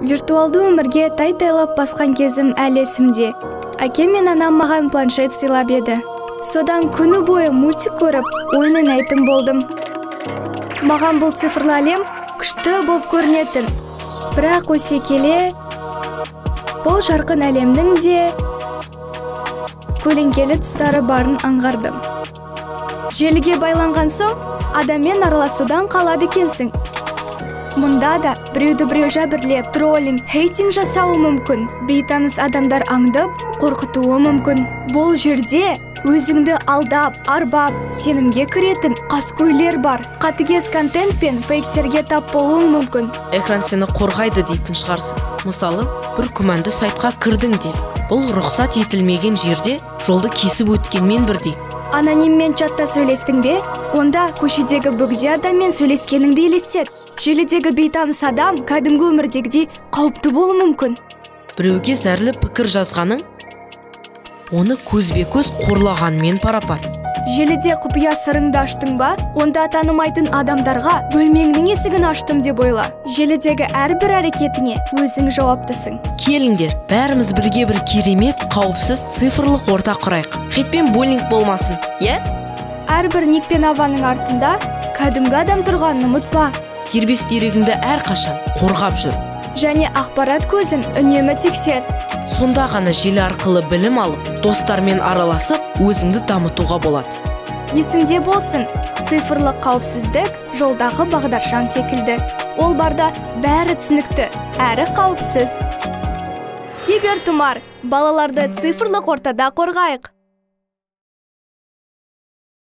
Виртуалды өмірге тай-тайлап басқан кезім әлі есімде. Әкем мен анам маған планшет сыйлап еді. Содан күні бойы мультик көріп, ойын ойнайтын болдым. Маған бұл цифрлы әлем күшті болып көрінетін. Бірақ өсе келе бұл жарқын әлемнің де көлеңкелі тұстары барын аңғардым. Желіге байланған соң адаммен араласудан қалады екенсің. Мұнда да біреуді біреу жәбірлеп, троллинг, хейтинг жасауы мүмкін. Бейтаныс адамдар аңдып, қорқытуы мүмкін. Бұл жерде өзіңді алдап, арбап, сенімге кіретін қаскөйлер бар. Қатыгез контент пен фейктерге тап болуың мүмкін. Экран сені қорғайды дейтін шығарсың. Мысалы, бір күмәнді сайтқа кірдің делік. Бұл рұқсат етілмеген жерде жолды кесіп өткенмен бірдей. Анониммен чатта сөйлестің бе? Онда көшедегі бөгде адаммен сөйлескеніңді елестет. Желідегі бейтаныс адам кәдімгі өмірдегідей қауіпті болуы мүмкін. Біреуге зәрлі пікір жазғаның, оны көзбе-көз қорлағанмен пара-пар. Желіде құпия сырыңды аштың ба? Онда танымайтын адамдарға бөлмеңнің есігін аштым деп ойла. Желідегі әрбір әрекетіңе өзің жауаптысың. Келіңдер, бәріміз бірге бір керемет, қауіпсіз цифрлық орта құрайық. Хейт пен буллинг болмасын, иә? Әрбір ник пен аваның артында кәдімгі адам тұрғанын ұмытпа. Дербес дерегіңді әрқашан қорғап жүр. Және ақпарат көзін үнемі тексер. Сонда ғана желі арқылы білім алып, достармен араласып, өзіңді дамытуға болады. Есіңде болсын, цифрлық қауіпсіздік жолдағы бағдаршам секілді. Ол барда бәрі түсінікті, әрі қауіпсіз. Кибертұмар, балаларды цифрлық ортада қорғайық.